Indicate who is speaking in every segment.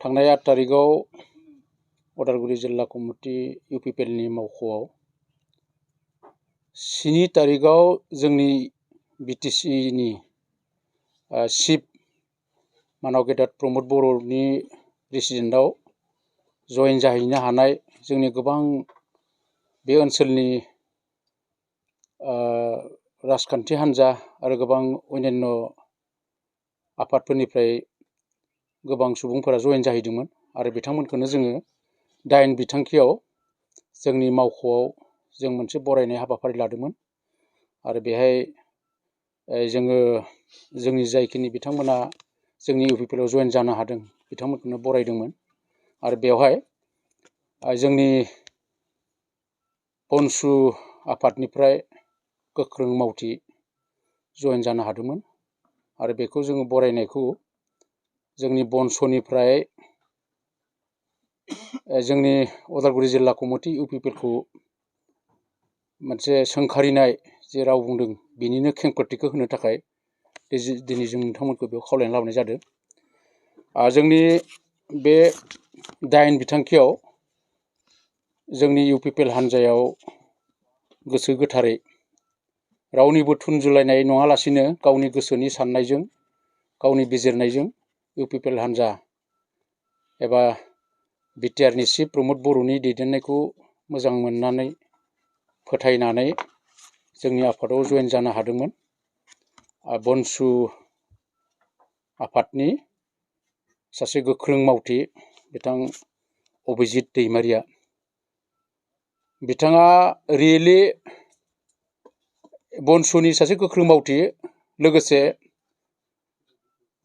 Speaker 1: थांनाय 8 तारिखआव उदालगुरि जिल्ला कमिटि UPPLनि मावख'आव 7 तारिखआव जोंनि BTCनि चिफ मानव गेदेर प्रमद बर'नि रेसिडेन्टआव जयेन जाहैनो हानाय जोंनि गोबां बे ओनसोलनि राजखान्थि हान्जा आरो गोबां अन्यान्य आफादफोरनिफ्राय गोबां सुबुंफोरा जयेन जाहैदोंमोन आरो बिथांमोनखौनो जोङो 8 बिथांखियाव जोंनि मावख'आव जों मोनसे बरायनाय हाबाफारि लादोंमोन आरो बेहाय जोङो जोंनि जायखिनि बिथांमोना जोंनि UPPLआव जयेन जानो हादों बिथांमोनखौनो बरायदोंमोन आरो बेवहाय जोंनि BoNSU आफादनिफ्राय गोख्रों मावथि जयेन जानो हादोंमोन आरो बेखौ जोङो बरायनायखौ जोंनि BoNSUनिफ्राय जोंनि उदालगुरि जिल्ला कमिटि UPPLखौ मोनसे सोंखारिनाय जे राव बुंदों बिनिनो खेंफोरथिखौ होनो थाखाय दिनै जों नोंथांमोनखौ बेयाव खावलायना लाबोनाय जादों। जोंनि बे 8 बिथांखियाव जोंनि UPPL हान्जायाव गोसो गोथारै रावनिबो थुनजुलायनाय नङालासिनो गावनि गोसोनि साननायजों गावनि बिजिरनायजों UPPL हान्जा एबा BTRनि चिफ प्रमद बर'नि दैदेननायखौ मोजां मोननानै फोथायनानै जोंनि आफादाव जयेन जानो हादोंमोन। BoNSU आफादनि सासे गोख्रों मावथि बिथां अभिजित दैमारिया बिथाङा रियेलि BoNSUनि सासे गोख्रों मावथि लोगोसे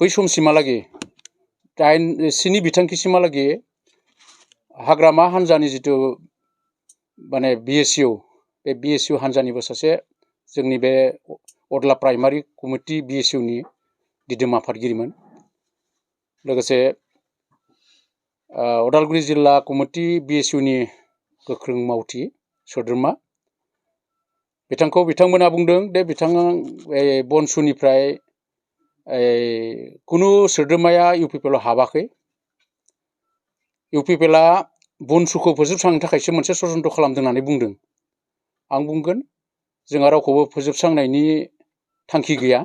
Speaker 1: बै समसिमहालागै 7 बिथांखिसिमहालागै हाग्रामा हान्जानि जिथु माने BSU बे BSU हान्जानिबो सासे जोंनि बे अदला प्राइमारि कमिटि BSUनि दिदोम आफादगिरिमोन लोगोसे उदालगुरि जिल्ला कमिटि BSUनि गोख्रों मावथि सोद्रोमा बिथांमोना बुंदों दे बिथाङा BoNSUनिफ्राय खुनु सोद्रोमाया UPPLआव हाबाखै UPPLआ BoNSUखौ फोजोबस्रांनो थाखायसो मोनसे षड़यन्त्र खालामदों होननानै बुंदों। आं बुंगोन जोंहा रावखौबो फोजोबस्रांनायनि थांखि गैया।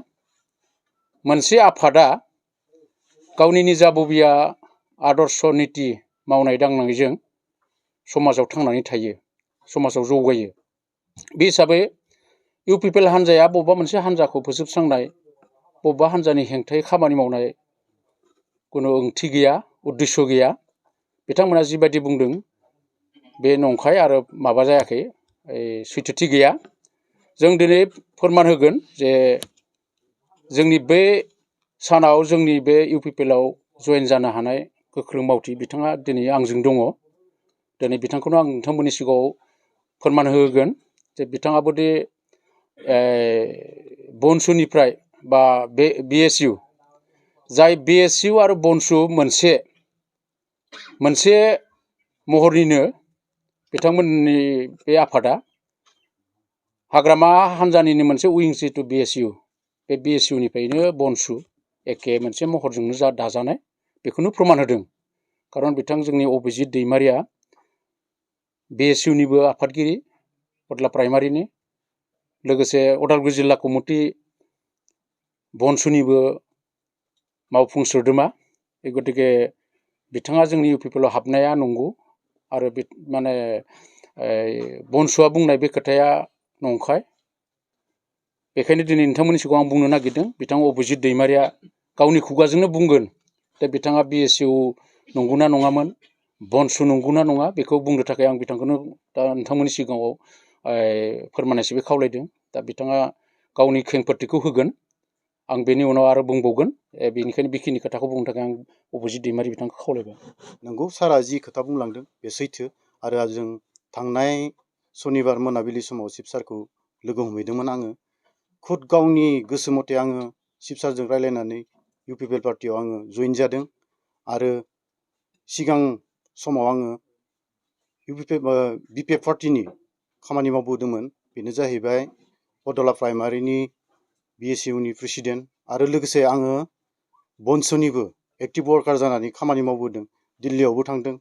Speaker 1: मोनसे आफादा गावनि निजा बबिया आदर्श निति मावनाय दांनायजों समाजाव थांनानै थायो समाजाव जौगायो बे हिसाबै UPPL हान्जाया बबेबा मोनसे हान्जाखौ फोजोबस्रांनाय बबेबा हान्जानि हेंथायै खामानि मावनाय खुनु ओंथि गैया उद्देश्य गैया बिथांमोना जिबायदि बुंदों बे नंखाय आरो माबा जायाखै सैथोथि गैया। जों दिनै फोरमान होगोन जे जोंनि बे सानाव जोंनि बे UPPLआव जयेन जानो हानाय गोख्रों मावथि बिथाङा दिनै आंजों दङ। दिनै बिथांखौनो आं नोंथांमोननि सिगाङाव फोरमान होगोन जे बिथाङाबो दि BoNSUनिफ्राय बा बे BSU जाय BSU आरो BoNSU मोनसे महरनिनो बिथांमोननि बे आफादा हाग्रामा हान्जानिनो मोनसे उइं जिथु BSU बे BSUनिफ्रायनो BoNSU एखे मोनसे महरजोंनो दाजानाय बेखौनो फोरमान होदों। खारन बिथां जोंनि अभिजित दैमारिया BSUनिबो आफादगिरि अदला प्राइमारिनि लोगोसे उदालगुरि जिल्ला कमिटि BoNSUनिबो मावफुं सोद्रोमा बे गतिके बिथाङा जोंनि UPPLआव हाबनाया नंगौ आरो माने BoNSUआ बुंनाय बे खोथाया नंखाय। बेखायनो दिनै नोंथांमोननि सिगाङाव आं बुंनो नागिरदों बिथां अभिजित दैमारिया गावनि खुगाजोंनो बुंगोन दा बिथाङा BSU नंगौना नङामोन BoNSU नंगौना नङा बेखौ बुंनो थाखाय आं बिथांखौनो दा नोंथांमोननि सिगाङाव फोरमान हिसाबै खावलायदों। दा बिथाङा गावनि खेंफोरथिखौ होगोन आं बेनि उनाव आरो बुंबावगोन बेनिखायनो बेखिनि खोथाखौ बुंनो थाखाय आं अभिजित दैमारि बिथांखौ खावलायबाय।
Speaker 2: नंगौ सारा जि खोथा बुंलांदों बे सैथो आरो जों थांनाय सनिबार मोनाबिलि समाव चिफ सारखौ लोगो हमहैदोंमोन आङो खुद गावनि गोसो मथे आङो चिफ सारजों रायज्लायनानै UPPL पार्टियाव आङो जयेन जादों आरो सिगां समाव आङो BPF पार्टिनि खामानि मावबोदोंमोन बेनो जाहैबाय अदला प्राइमारिनि BSUनि प्रेसिडेन्ट आरो लोगोसे आङो BoNSUनिबो एक्टिभ वार्कार जानानै खामानि मावबोदों दिल्लीयावबो थांदों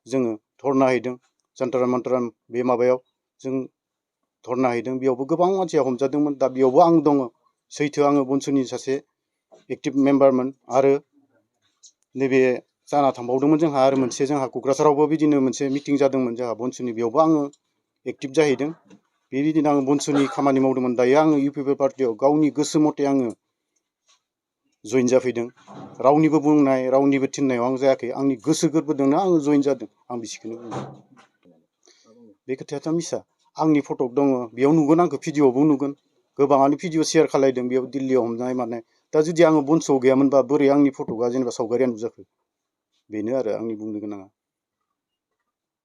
Speaker 2: जोङो धरना हैदों जन्तर मन्तर बे माबायाव जों धरना हैदों बेयावबो गोबां मानसिया हमजादोंमोन दा बेयावबो आं दङ सैथो आङो बनसुनि सासे एक्टिभ मेम्बारमोन आरो नैबे जाना थांबावदोंमोन जोंहा आरो मोनसे जोंहा क'क्राझारावबो बिदिनो मोनसे मिटिं जादोंमोन जोंहा बनसुनि बेयावबो आङो एक्टिभ जाहैदों बेबायदिनो आङो बनसुनि खामानि मावदोंमोन दायो आङो UPPL पार्टियाव गावनि गोसो मथे आङो जइन जाफैदों रावनिबो बुंनाय रावनिबो थिननायाव आं जायाखै आंनि गोसो गोरबोजोंनो आङो जइन जादों आं बिसिखौनो बुंदों बे खोथायाथ' मिसा आंनि फट' दङ बेयाव नुगोन आंखौ भिडिअ'आवबो नुगोन गोबाङानो भिडिअ शेयार खालायदों बेयाव दिल्लीयाव हमनाय मानाय दा जुदि आङो बनसुआव गैयामोनबा बोरै आंनि फट'आ जेनेबा सावगारिया नुजाखो बेनो आरो आंनि बुंनो गोनाङा